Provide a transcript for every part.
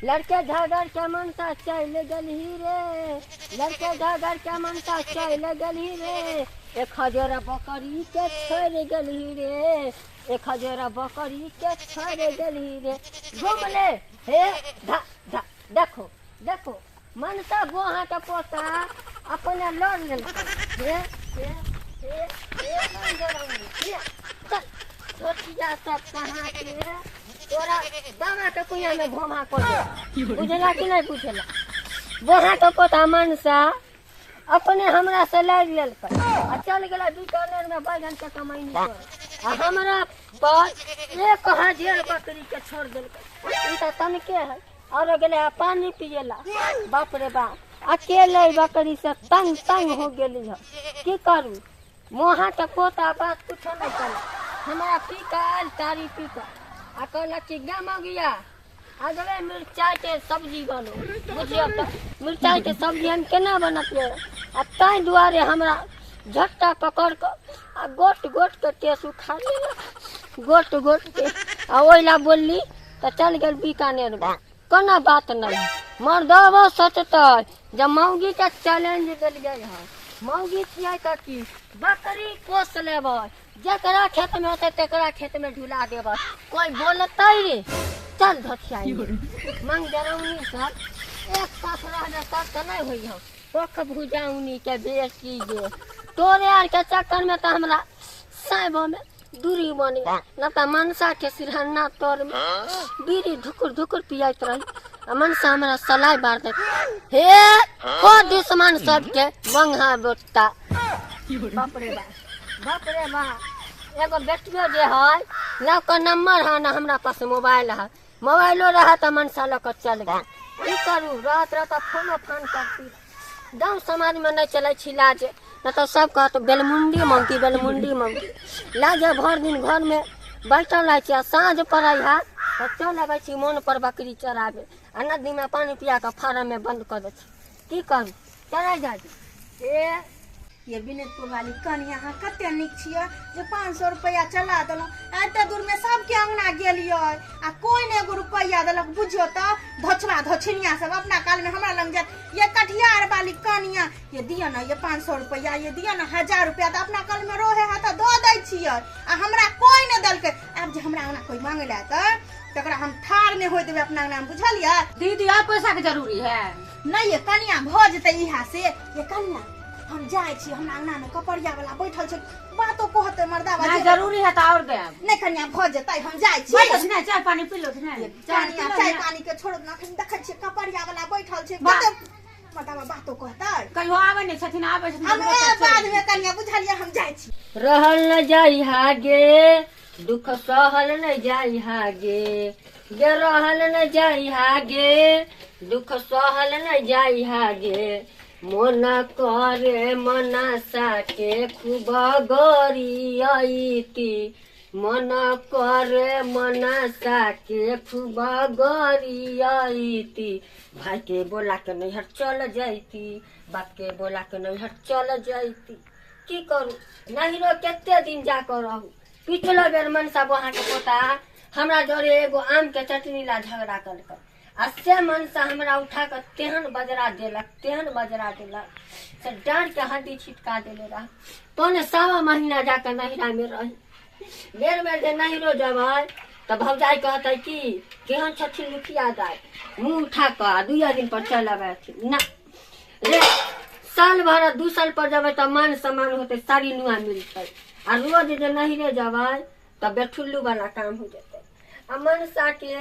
लड़के झगड़ के मनसा चल गेलही रे, लड़के झगड़ के मनसा चल गेलही रे, 1000 बकरी के छोड़ गेलही रे, 1000 बकरी के छोड़ गेलही रे। घूम ले हे धा धा, देखो देखो मनसा गोहा के पोता अपने लड़ लेल। हे हे हे हे हे, चल छोटिया सब कहाँ के तोरा बाबा के कुइया में घोमा को दे, बुझला कि नहीं बुझला? बोहा के पोता मनसा अपने हमरा से लड़ लेलकै आ चल गेलै बीकानेर में बैगन के कमैनी करे, आ हमरा पर 1000 बकरी के छोड़ देलकै। ई तऽ तनके है और गेलै पानी पियला। बाप रे बाप, अकेले बकरी से तंग तंग हो गेली है। की करू, मोहा के पोता बात कुछो नहीं चला। हमरा पी कऽ आयल तारी पी कऽ आ कहलक कि गे मौगिया अगले मिरचाई के सब्जी बनो। बुझियौ तऽ मिरचाई के सब्जी हम केना बनतियै? आ ताहि दुआरे हमरा झट्टा पकड़ कऽ आ गोट गोट के केस उठा लेलक, गोट गोट के। आ ओहि ला बोलली तऽ चल गेल बीकानेर में। कोनो बात नहीं, मर्दबो सोचतै जे मौगी के चैलेंज देलियै हँ, मौगी छियै तऽ की बकरी पोस लेबै, जकरा खेत में होतै तकरा खेत में ढुला देबै, कोई बोलतै रे? चल धोतियाई मंग जरौनी सब एक साथ रहने सब तऽ नहीं होइ हँ। पख भुजाउनी के बेटी गे, तोरे आर के चक्कर में तऽ हमरा साइबो में दूरी बनी न तऽ मनसा के सिरहना तर में बीड़ी धुकुर धुकुर पियाइत रही आ मनसा हमरा सलाइ बार दैत। हे को दुश्मन सबके बंगा बोता। बाप रे बाप, बाप रे बाप, एगो बेटियो जे है न ओकर नंबर है न हमरा पास मोबाइल है, मोबाइलो रहा तऽ मनसा लऽ कऽ चल गेल। की करू, रहत रहत फोनो फान करती। गाँव समाज में नहीं चलै छी लाज, न तऽ सब कहत बेलमुंडी मौगी बेलमुंडी मौगी। लाज भरि दिन घर में बैठल रहै छी आ साँझ पड़ै है तऽ चल अबै छी मोन पर बकरी चराबे आ नदी में पानी पिया कऽ फार्म में बंद कऽ दै छी। की करू, चलै जाइ छी। ए ये विनोदपुर वाली कनिया अहाँ कते नीक छियै जे 500 रुपैआ चला देलहुँ। एते दूरमे सबके अंगना गेलियै आ कोई ने एगो रुपैआ देलक। बुझियौ तऽ धोछबा धोछिनिया सब अपना कालमे हमरा लग जायत, ये कटिहार वाली कनिया ये दिअ ने ये 500 रुपैआ, ये दिअ ने 1000 रुपैआ, तऽ अपना कालमे रहे है तऽ दऽ दै छियै आ हमरा कोई ने देलकै। आब जे हमरा अंगना कोई मांगे लए तऽ तकरा हम ठाढ़ नहि होय देबै अपना अंगनामे, बुझलियै? दीदी और पैसा के जरूरी है? नहीं ये कनिया भऽ जेतै इहा से। ये कनिया हम जाइ छी, हमरा अंगना में कपड़िया वाला बैठल छै, बातो कहते मर्दावा नहीं जरूरी है तो और देब। नहीं कनिया भऽ जेतै, हम जाइ छी। बैठो छी ना, चाय पानी पी लो ना। ये चाय कनिया पी लो चाय ना। पानी के छोड़ो ना, अखन देखै छियै कपड़िया वाला बैठल छै, बा- कते मर्दावा बातो कहतै। कहियो आबै नहीं छथिन, आबै छथिन हम तऽ ए बाद में कनिया बुझलियै, हम जाइ छी। रहल न जाइ हागे दुख सहल न जाइ हागे, गे रहल न जाइ हागे दुख सहल न जाइ हागे, मन करे मनसा के खूब गरियैती, मन करे मनसा के खूब गरियैती, भाई के बोला के नैहर चल जैती, बाप के बोला के नैहर चल जैती। की करू, नैहरो कते दिन जा कऽ रहू। पिछलो बेर मनसा बोहा के पोता हमरा जरे एगो आम के चटनी ला झगड़ा कलकै आ से मनसा हमरा उठा कऽ तेहन बजरा देलक, तेहन बजरा देलक से डाँड़ के हड्डी छिटका देले रह। पौने सवा महीना जाकऽ नैहरा में रही। बेर बेर जे नैहरो जेबै तऽ भौजाइ कहतै कि केहन छथिन मुखिया दाइ, मुँह उठा कऽ आ दुइये दिन पर चल अबै हथिन ना रे। साल भर 2 साल पर जेबै तऽ मान सम्मान होतै, साड़ी नुआ मिलतै, आ रोज जे नैहरे जेबै तऽ बेठुल्लू वाला काम हो जेतै। आ मनसा के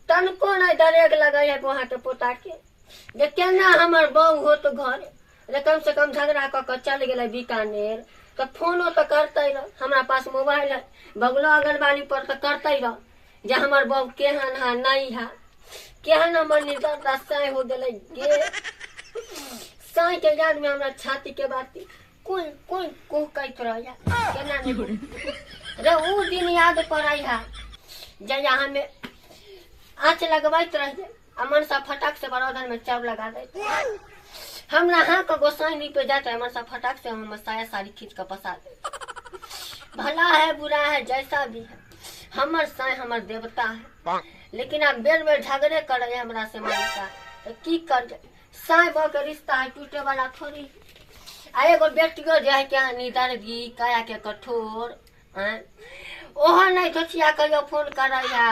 तनको नहि दरेग लगै है बोहा के पोता के जे केना हमर बहू होत घर रे, कम से कम झगड़ा कऽ कऽ चल गेलै बीकानेर तऽ फोनो तऽ करतै रह, हमरा पास मोबाइल है, बगलो अगलबाली पर तऽ करतै रह जे हमर बहू केहन है नहीं है, केहन हमर निर्दर्दा साँय हो गेलै गे। साँय के याद में हमरा छाती के बाती कोई कोई कुहकैत रहैया केना नहि रे। उ दिन याद पड़ै है जहिया हमे आँच लगबैत रहियै आ मनसा फटक से बरौदन में चाउर लगा दैत। हमरा हाँ के गोसाई पे जाते हमर सब फटाक से हम साया साड़ी खींच के पसार दे। भला है बुरा है जैसा भी है, हमर साय हमर देवता है। लेकिन आब बेर बेर झगड़े करे हमरा से मनसा, तो की कर, साय बह के रिश्ता है, टूटे वाला थोड़ी। आ एगो बेटियो जे है क्या निदर्गी काया के कठोर, ओहो नहीं सोचिया कहियो फोन करैया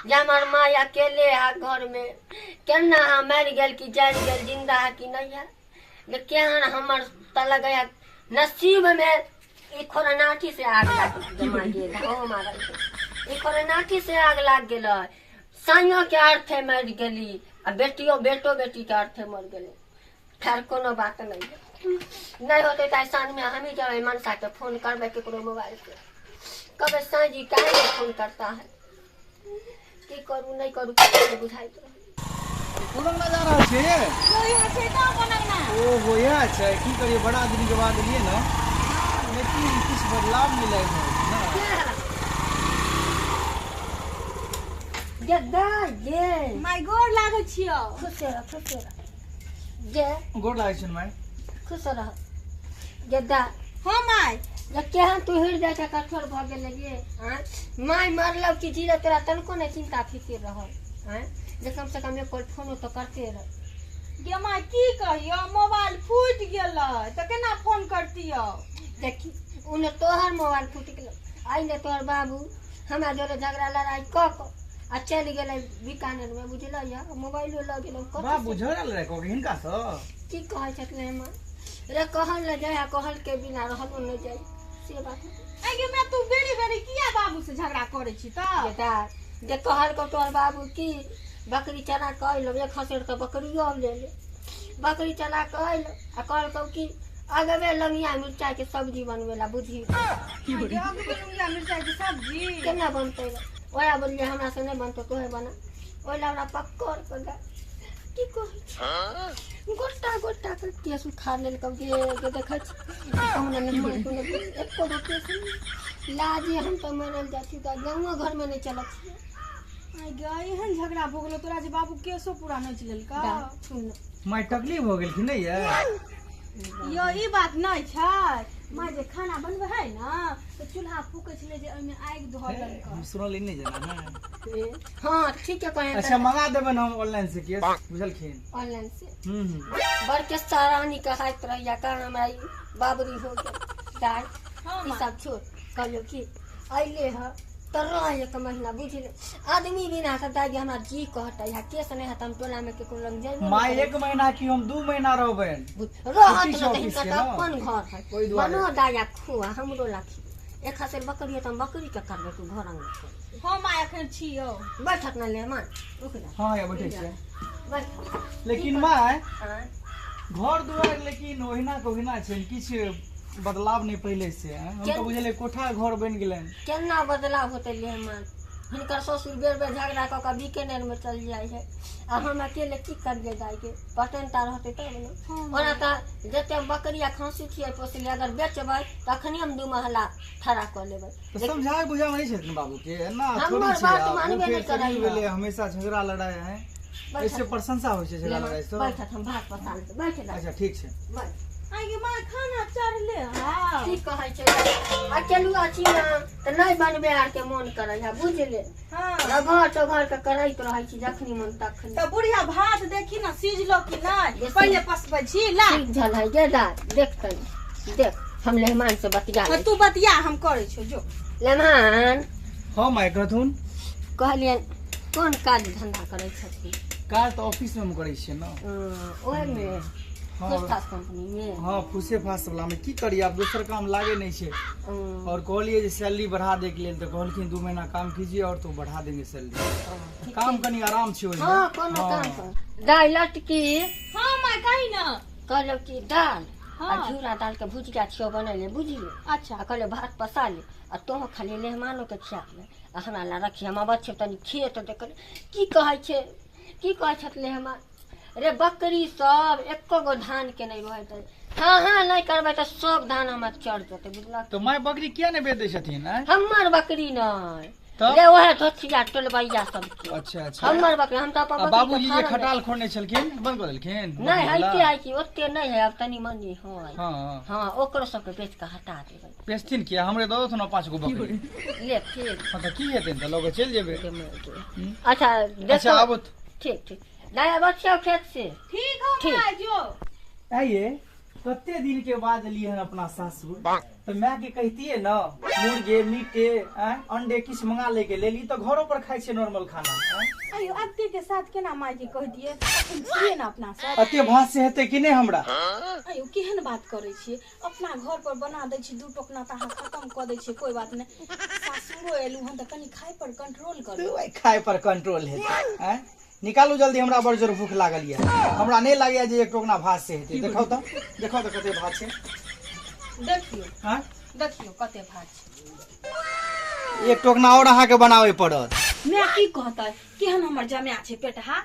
जे हमर माँ अकेले है घर में, केना है मरि गेल कि जरि गेल, जिंदा है कि नहीं है। जे केहन हमर त लगैया नसीब में ई खोरनाठी से आग लाग गेल, ओ मारल ई खोरनाठी से आग लाग गेल। साइयो के अर्थे मरि गेली आ बेटियो बेटो बेटी के अर्थे मर गेलै। खैर कोनो बात नहीं नहीं होते तो साँझ में हम ही जब मनसा के फोन करबै केकरो मोबाइल के, कहबै साईं जी काहे नहीं फोन करता है, की करू नहीं करू किछु बुझाइत रहै। कोन अंगना जा रहल छियै? ओहो इएह छै। की करियै, बड़ा दिन के बाद एलियै ने, लेकिन किछु बदलाव नहि लागि रहल छै ने। गे दाइ गे, माय गोर लागै छियौ। खुश रह खुश रह गे, गोर लागै छै माय। खुश रह गे दाइ। हँ माय। जे केहन तू हृदय के कठोर भऽ गेलै गे। आँय माय मरलौ कि जीरो, तोरा तनिको नहि चिंता फिकिर रहल। आँय जे कम से कम एक बेर फोनो तऽ करते रह। गे माय की कहियौ, मोबाइल फूटि गेलै तऽ केना फोन करतियौ। देखी ओने तोहर मोबाइल फूटि गेलौ, आइ ने तोहर बाबू हमरा जोरे झगड़ा लड़ाइ कऽ कऽ आ चलि गेलै बीकानेर मे, बुझलै मोबाइलो लऽ गेलौ। बाबू झगड़ा लड़ाइ कऽ के हिनका सँ की कहै छथिन हमर रे, कहल नहि जाइ आ कहल के बिना रहलो नहि जाइ, से बात। ऐ गे माय तू बेरी बेरी किया बाबू से झगड़ा करै छी तऽ? बेटा जे कहल को तोहर बाबू की बकरी चरा कऽ अयलौ, एक हसेर तऽ बकरियो ले ले, बकरी चरा कऽ अयलौ आ कहलकौ कि अगबे लंगिया मिरचाई के सब्जी बनबै ला, बुझी अगबे मिरचाई के सब्जी केना बनतै? ओएह बोललियै हमरा से नहि बनतौ तोहे बना, ओहि ला हमरा पकड़ कऽ दे। की कहै छी, गोटा गोटा के केस उखाड़ लेलकौ गे। गे देखै छी हमरा नहि कोनो एको गो केस नहि लाजे, हम तऽ मरल जाइ छी, तऽ गाँवो घरमे नहि चलत छियै। आइ गे एहन झगड़ा भऽ गेलौ तोरा जे बाबू केसो पूरा नोचि लेलकौ। सुन माय तकलीफ हो गेलखिन नहि यै? यो ई बात नहि छै माय, जे खाना बनबै है ने तऽ चूल्हा फूकै छलै जे ओहिमे आगि धऽ देलकै। हम सुनल नहि जेना ने। हाँ ठीक है कहे। अच्छा मंगा देबै हम ऑनलाइन से केस, बुझलखिन? ऑनलाइन से हम्म। बड़के सारानी कहाइत रहैया कहाँ हमरा ई बाबरी हो गेल दाइ। हाँ ई सब छोड़, कहलियौ कि अइले ह तऽ रह एक महीना, बुझले आदमी बिना से दाइ हमरा जी कहतै है, केस नहि हत हम टोला में केकरो लग जेबे। माय एक महीना की हम 2 महीना रहबै। रहत छुट्टी ने छै तऽ ऑफिस हिनकर के तऽ ने। अपन घर है, ओहि दुआरे। बनो दाइ आ खुआ हमरो लाखी एक हसेर बकरी तऽ हम बकरी के करबै, तू घर अंगना कर। हाँ माय एखन छियौ। बैठत ने ले मान रुक जा। हाँ या बैठै छियै। बैठ। लेकिन माय हाँ घर दुआर लेकिन ओहिना के ओहिना छै, किछु बदलाव नहि पहिले से। हम तऽ बुझलियै कोठा घर बनि गेलनि। केना बदलाव होतै ले मान, हिनकर ससुर बेर बेर झगड़ा कऽ कऽ बीकानेर मे चलि जाइ है आ हम अकेले की करियै दाइ के, पटनता रहतै तब ने। ओना तऽ जते हम बकरी आ खाँसी छियै पोसले, अगर बेचबै तखनी हम 2 महला खड़ा कऽ लेबै। तऽ समझाय बुझाय नहि छथिन बाबू के, एना हमर थोड़ी छै। बात आब, ओ मानबे फेर नहि करैया। शरीर भेलै, हमेशा झगड़ा लड़ाइ है, ऐसे प्रशंसा होइ छै झगड़ा लड़ाइ से। बैठत हम भात पसार के बैठ जा। अच्छा ठीक छै। बैठ। आइ गे माय खाना चढ़ले है। की कहै छै अकेलुआ छी ने तऽ नहि बनबे आर के मोन करै है, बुझले? हाँ रघर चघर के करैत रहै छी जखनी मन तखनी। तऽ बुढ़िया भात देखी ने सिझलो कि नहि, पहिले पसबै छी ला। ठीक झल है गे दाइ, देख तनी देख, हम लेहमान से बतिया लै। तू बतिया हम करै छियौ जो। लेहमान। हाँ माय कहथुन। कहलियनि कोन काज धंधा करै छथिन? काज तऽ ऑफिस मे हम करै छियै ने। ओहिमे? हाँ। फुसफास कंपनी मे? हाँ फूसे फास वाला मे। की करियै आब, दोसर काम लागे नहि छै। और कहलियै जे सैलरी बढ़ा दै के लेल, तऽ कहलखिन 2 महीना काम कीजिए और तो बढ़ा देंगे सैलरी। काम कनी आराम छै ओहिमे। हाँ कोनो काम कर दाइ लटकी। हाँ माय कही ने। कहलहुँ कि दाल हाँ। आ घिउरा दाल के भुजिया छियौ बनैले, बुझलियै? अच्छा। आ कहलियै भात पसा ले आ तोहूँ खाली मेहमानो के खिया ले आ हमरा ला रखी, हम अबै छियौ तनी खेत देखल। की कहै छै, की कहै छथिन हमरा रे, बकरी सब एको गो धान के नहि रहै। हाँ हाँ नहि करबै तऽ सब धान हमर चढ़ जेतै, बुझलक? तऽ माय बकरी किया नहि बेच दै छथिन आँय? हमर बकरी नहि, तब? रे ओहे धोतिया टोलबैया सब के। अच्छा अच्छा। हमर बकरी हम तऽ अपन आ बकरी बाबूजी के जे फारम खटाल खोलने छलखिन, बंद कऽ देलखिन? नहि बकरी होइते वला? है कि ओते नहि है, आब तनी मनी है। हँ। हँ, ओकरो सबके बेच कऽ हटा देबै। बेचथिन किया? हमरे दऽ देथुन 5 गो बकरी। ले ठीक। हँ तऽ की हेतनि, तऽ लऽ कऽ चलि जेबै। अच्छा देखो। अच्छा आबो। ठीक ठीक, नहि आबै छियौ खेत से। ठीक हो। ठीक। माय जो। आइए कते दिन के बाद एलियै हन अपना सासुर, तऽ माय के कहितियै ने मुर्गे मीटे आँय अंडे किछु मंगा ले के लेल। ई तऽ घरो पर खाइ छै नॉर्मल खाना आँय। अयो अत्ते के साथ केना माय के कह दिए? अखन छियै ने अपना सब। अते भात से हेतै कि नहि हमरा? अयो केहन बात करै छियै? अपना घर पर बना दै छी 2 टोकना तऽ अहाँ खत्म कऽ दै छियै। कोइ बात नहि, सासुरो एलहुँ हन तऽ कनि खाय पर कंट्रोल करू। तू खाय पर कंट्रोल हेतै आँय? निकालू जल्दी, हमरा बड़ जोर भूख लागल यऽ। हमरा नहि लागैया जे 1 टोकना भात से हेतै। देखाउ तऽ, देखाउ तऽ कते भात छै। देखियौ। आँय? देखियौ कते भात छै। 1 टोकना आओर अहाँके बनाबे पड़त। माय की कहतै, केहन हमर जमाय छै पेटहा।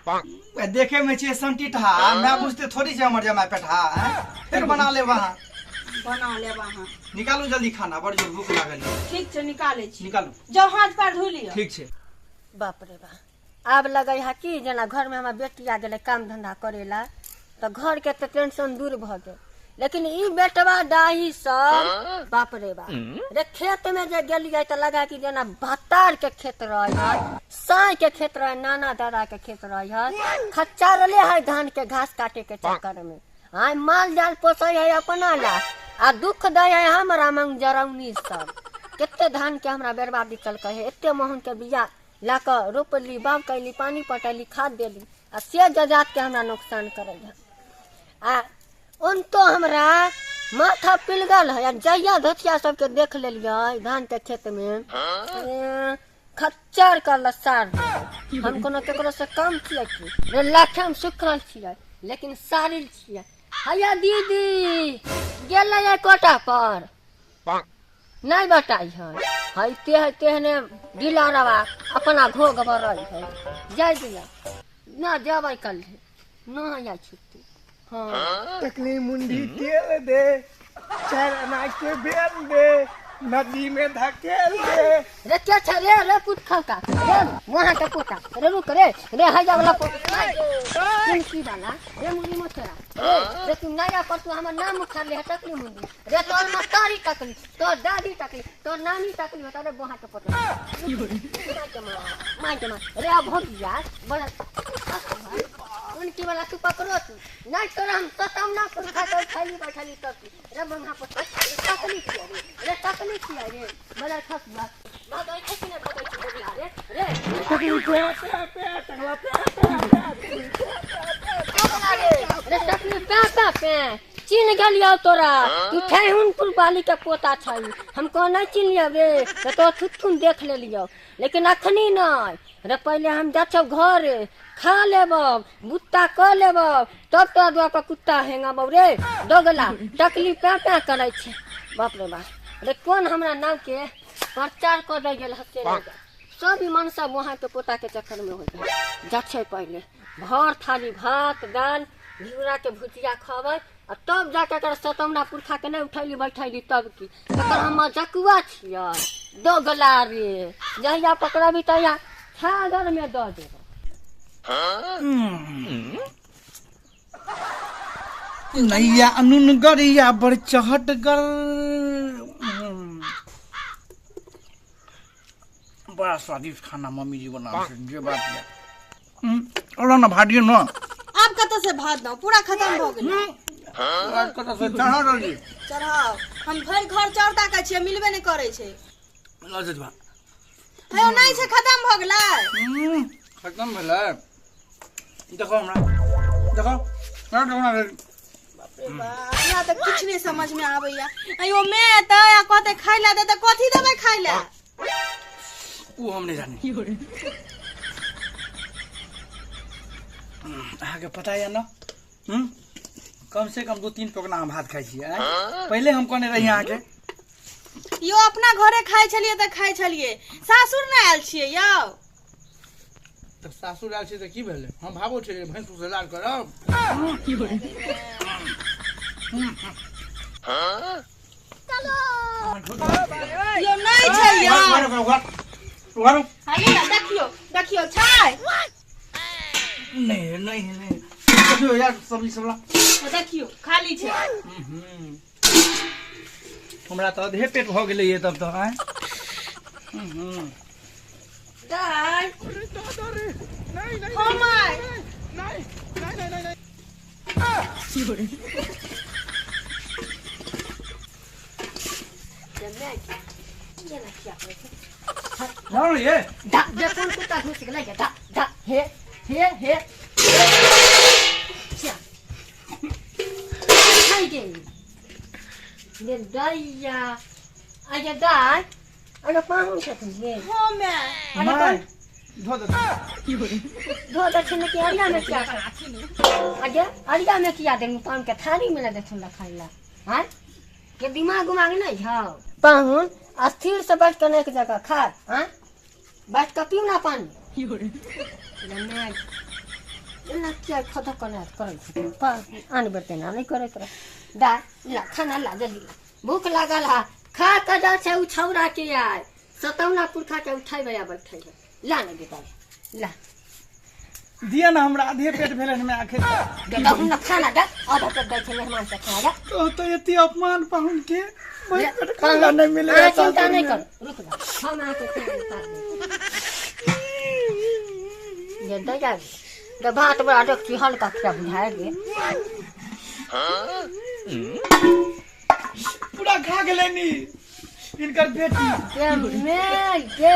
देखे में छै संटीठा, माय बुझते थोड़ी छै हमर जमाय पेटहा। आँय? फेर बना लेब अहाँ। बना लेब अहाँ। निकालू जल्दी खाना, बड़ जोर भूख लागल यऽ। ठीक छै, निकालै छी। निकालू। जाउ हाथ पैर धो लिअ। ठीक छै। बाप रे बाप, आब लगै है कि जेना घरमे हमर बेटी आ गेलै काम धंधा करै ला तऽ घरके तऽ टेंशन दूर भऽ गेल, लेकिन ई बेटवा डाही सब, बाप रे बाप रे, खेतमे जे गेलियै तऽ लगा कि जेना भत्तार के खेत रहै है, साँइ के खेत रहै, नाना दादा के खेत रहै है। खच्चरले है धान के घास काटे के चक्कर में। आइ माल जाल पोसै है अपना ला आ दुख दै है हमरा। मंग जरौनी सब कते धान के हमरा बर्बादी कलकै है। एते महंग के बिया लए कऽ रोपली, बाग कैली, पानि पटेली, खाद देली आ से जजात के हमरा नुकसान करै है। आ ओनतो हमरा माथा पिलगल है। आ जहिया धोतिया सबके देख लेलियै धान के खेत में, खच्चर कर सार। हम कोनो केकरो से कम छियै की रे? लाखे सुखल छियै लेकिन सारिल छियै। हैया दीदी गेलै कोटा पर नहीं बताई है, हईते है तेहने ढीला रवा अपना घोघ भरल है। जाय दिया ना, जेबै कल न जाइ छुट्टी। हाँ तकनी मुंडी तेल दे, 4 अना के बेल दे, नदी में धकेल दे। रे के छै रे? रे पुत खौका रे, वहाँ के पोता रे, रुक रे। रे हैया वाला पोता की वाला रे, मुड़ी मोचरा रे। रे तू नया पर तू हमर नाम उखाड़ ले टकली मुंडी रे। तोर मतारी टकली, तोर दादी टकली, तोर नानी टकली होता रे। बोहा के पोता, मार के मार रे। अब हो गया बड़ा उनकी वाला, तू पकड़ो तू नहीं तोरा हम सतावना पर खा कर खाली बैठली तब रे। बंगा पोता टकली छियै रे, रे टकली छियै रे। बड़ा खस बा भगै छै कि नहि भगै छै रे? रे रे टकली पे पे पे, चिन्ह गेलियौ तोरा, तू ठेहुनपुर बाली के पोता छै। हम कह नहीं चिन्हलियौ रे, तऽ तो थुथुन देख लेलियौ, लेकिन अखनी नहीं रे। पहिले हम जाइ छौ घर, खा लेबौ, बुत्ता कऽ लेबौ, तब तोरा दुआर पर कुत्ता हेंगाबौ रे दोगला। टकली पे पे करै छै। बाप रे बाप रे, कोन हमरा नाम के प्रचार कऽ दै गेल हसे। सब ई मनसा वहाँ के पोता के चक्कर में हो जाइ जा छै। पहिले भर थाली भात दाल घिउरा के भुजिया खबै आ तब जाके एकर सतौना पुरखा के नहि उठैली बैठैली तब की एकर हम मजकुआ छियै दोगला रे। जहिया पकड़बी तहिया छागर में दऽ देबै। नैया अनुन गरिया बड़ चहटगर, बड़ा स्वादिष्ट खाना मम्मी जी बना छै, जे बात यऽ। और ना भात दियौ न। आब कतऽ से भात दौ? पूरा खत्म भऽ गेलै। आज कतऽ से चढ़ा रहली? चढ़ाउ, हम भरि घर चाउर ताकै छियै, मिलबे नहि करै छै। लऽ जेतबा। हे नहि छै, खत्म भऽ गेलै। खत्म भेलै। देखो हमरा, देखो हमरा, देखो हमरा। हमरा तऽ किछु नहि समझ में आबैया। अयो मे एतै आ कहतै खाय लए दे, तऽ कथी देबै खाय लए? ओ हम नहि जानी। अहाँके पता यऽ ने, कम से कम 2-3 टोकना हम भात खाइ छियै। आँय? पहिले हम कहने रही अहाँके। यौ अपना घरे खाइ छलियै तऽ खाइ छलियै, सासुर नहि आयल छियै यौ। तऽ सासुर आयल छै तऽ की भेलै? हम भाबो छै जे भैंसुर से लाड करब। यौ नहि छै यौ। उघारू। हाली ना, देखियो देखियो छै। नहीं नहीं नहीं, देखियो यार सब्जी सब ला। देखियो खाली छै। हमरा तऽ आधे पेट भऽ गेलै ये तब तऽ आँय। दाइ हम आइ जाओ ये दा जे कोन कुत्ता घुसि गेलै दा दा हे हे हे क्या खाइ गे गे दैया आगे दाइ आगे पाहुन छथिन गे। हम माय धो दे। धो देथिन कि अरिया में किया आगे अरिया में किया देलहुँ पान के थारी में न देथुन खाइ ला। आँय के दिमाग उमाग नहीं हौ पाहुन, स्थिर से बैठ के एक जगह खा। आँय बैठ के पीऊ ना पानी। एना किया खतक कना करै छथिन? आन बेर तेना नहि करैत रह। दा ला खाना ला जल्दी ला, भूख लागल हा। खा कऽ जाइ छै उ छौड़ा के आय सतौना पुरखा के उठेबै आ बैठेबै। ला ने बेटा ला। दिया ना, हमरा आधे पेट भेलै हन आखिर। देखू ना खाना दा, आधा पेट दै छै मेहमान से खाना दा। तो एते अपमान पाहुन के भरि पेट खाना नहीं मिले। अहाँ चिंता नहीं करू, रुक जा, हम अहाँके खाना उतार देब। ये दैया गे भात बड़ा देखছি हल्का खिया बुझाय गे। पूरा खा गेलै नी इनकर बेटी। गे मैं गे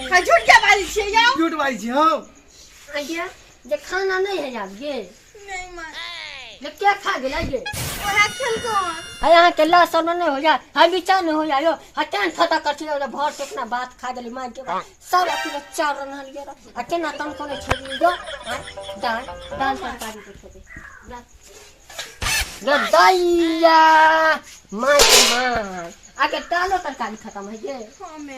खाइ झूठ के बाजै छियै यौ। झूठ बाजै छी हौ। आगे जे खाना नहीं है आब गे। नहीं माय जे क्या खा गेलै गे? ओहे खेलको। है अहाँ के ला सब नहीं हो जाए, है विचार नहीं हो जाए यो। है केन खता कर छी भर केतना बात खा गेली मार के सब अथी चार रनहल गे आ केना तन को नहीं छोड़ी गो। दाल दाल तरकारी के छोड़ी गे दैया माय के माय। आगे दालो तरकारी खत्म है गे। हमे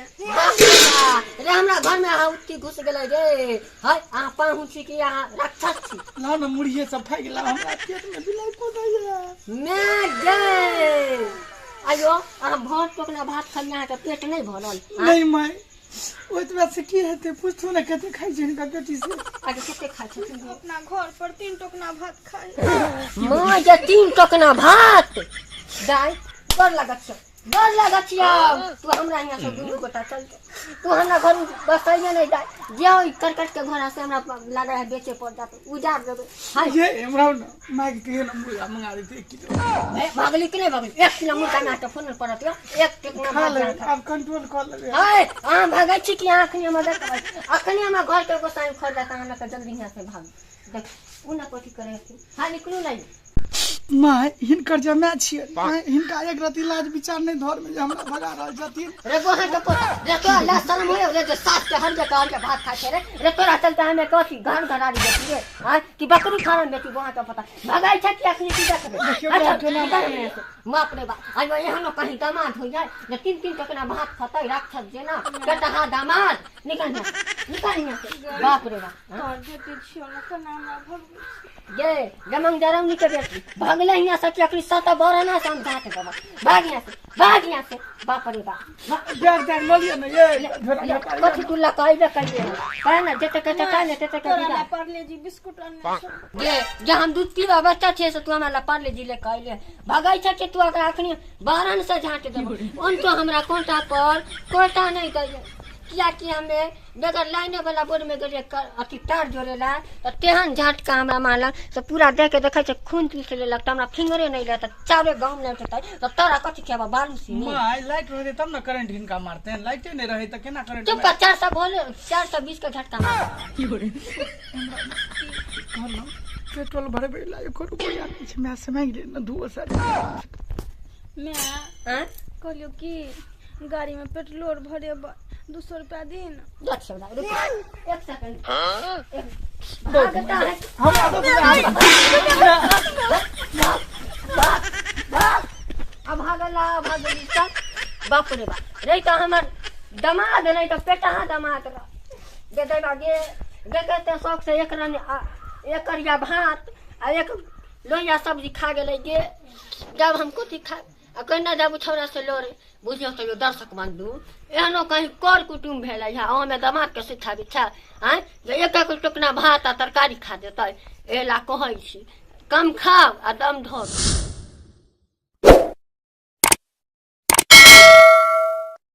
रे हमरा घर में अहाँ उत्ती घुस गेलै रे। है अहाँ पाहुन छी कि अहाँ राक्षस छी? ला ना मुड़िए सब फाइक ला, हमरा पेट में बिलाई कूदैया। मैं गे आयो अहाँ भर टोकना भात खाली अहाँके पेट नहीं भरल? नहीं माय, ओतबा से की हेतै पूछू ना कते खाइ छै हिनका बेटी से। आगे कते खाइ छथिन? अपना घर पर 3 टोकना भात खाइ। माँ जे 3 टोकना भात दाइ बड़ लागत छै, डर लागत छियौ। तू हमरा यहाँ से दुनू गोटा चल, तू हमरा घर बसैये नहीं जाय। जे ओइ करकट के घोड़ा से हमरा लागल है बेचे पड़ जात, उजार देबै। हाय ये हमरा ना माय के कहियो ना मुर्गा मंगा देते 1 किलो। ए भगली कि नहीं भगली? 1 किलो मुर्गा ना के फोन पड़त यो, 1 टोकना खा भात लेबै, खा। आब कंट्रोल कर लेबै। हाय अहाँ भागै छी कि अहाँ अखनी हमरा देखबै? अखनी हमरा घर के गोसाई उखड़ जात, अहाँ लऽ के जल्दी यहाँ से भाग। देख उ ना कथी करै हथिन। हाय निकलू नहीं। माय हिनकर जमाय छियै, माय हिनका एक रति लाज विचार नहीं धर में जे हमरा भगा रहल छथिन। रे गोहा के पोता रे तोरा लाज शरम होय रे जे सास के हर जगह के भात खाइ छै रे। रे तोरा चलते हमे कथी घर घरारी बेटी रे? आँय कि बकरी खाना बेटी गोहा के पोता भगाइ छै कि अखनी की देखबै? देखियौ अच्छा, केना निकल हमरा से। बाप रे बाप, आइ एहनो कहीं दामाद हो जाए जे 3-3 टोकना भात खतै राक्षस जेना कटहा दामाद। निकल यहाँ से, निकल यहाँ से। बाप रे बाप। तोहर बेटी छियौ ना केना हमरा भगबै? गे जमंग जरौनी के बेटी भगले हियाँ से कि अखनी सत बरना से हम दाँत देबऽ। भाग यहाँ से, भाग यहाँ से। बाप रे बाप। बैग तैग लऽ लिअ ने ये, झोरा झोरा। कथी तू लऽ कऽ अयबे करियै? कहे ना जते कते खाय ने तते के तोरा बिदा। ला पार्ले जी बिस्कुट अनने छौ। गे जे हम दूध पीबा बच्चा छियै से तू हमरा ला पार्ले जी ले कऽ अयले। भगै छै कि तू अगर अखनी बारन से झाँट देबो। ओन तो हमरा कोनटा पर कोटा नहीं दैये, कियाकि हमे बगैर लाइने वाला बोर्ड में गेलियै अथी तार जोड़ेला तऽ तेहन झटका हमरा मारलक से पूरा देह के देखै छै खून चूस लेलक, तऽ हमरा फिंगरे नहीं रहतै, चारे गाँव नहि उठतै। तऽ तोरा कथी खेबऽ बालू सीनी? माय लाइट रहतै तब ना करंट हिनका मारतै, लाइटे नहीं रहै तऽ केना करंट? चुप कर, 400 भोल 420 के झटका मार। कहलहुँ पेट्रोल भरबै ला एको रुपैआ नहि छै, माय से मांगि ले ने 200। माय आँय कहलियौ कि गाड़ी में पेट्रोल भरेबै, 200 रुपया दिन। दस सौ रुक एक सेकंड। भागता है हमरा तो अब भागला भागली सब। बाप रे बाप रे, तो हमर दमाद नहीं तो पेटहा दमाद रह गे देबा गे गे कहते शौक से एक रन एक करिया भात आ एक लोहिया सब्जी खा गेलै गे। जब हम कथी खा आ केना जाबू छौड़ा से लड़े। बुझियौ तैयो दर्शक बंधु, एहनो कहीं कर कुटुम्ब भेलै है, अहाँमे दमादके शिक्षा दीक्षा आँय जे एक एक टुकना भात आ तरकारी खा देतै। एहि ला कहै छी, कम खाउ आ दम धरू।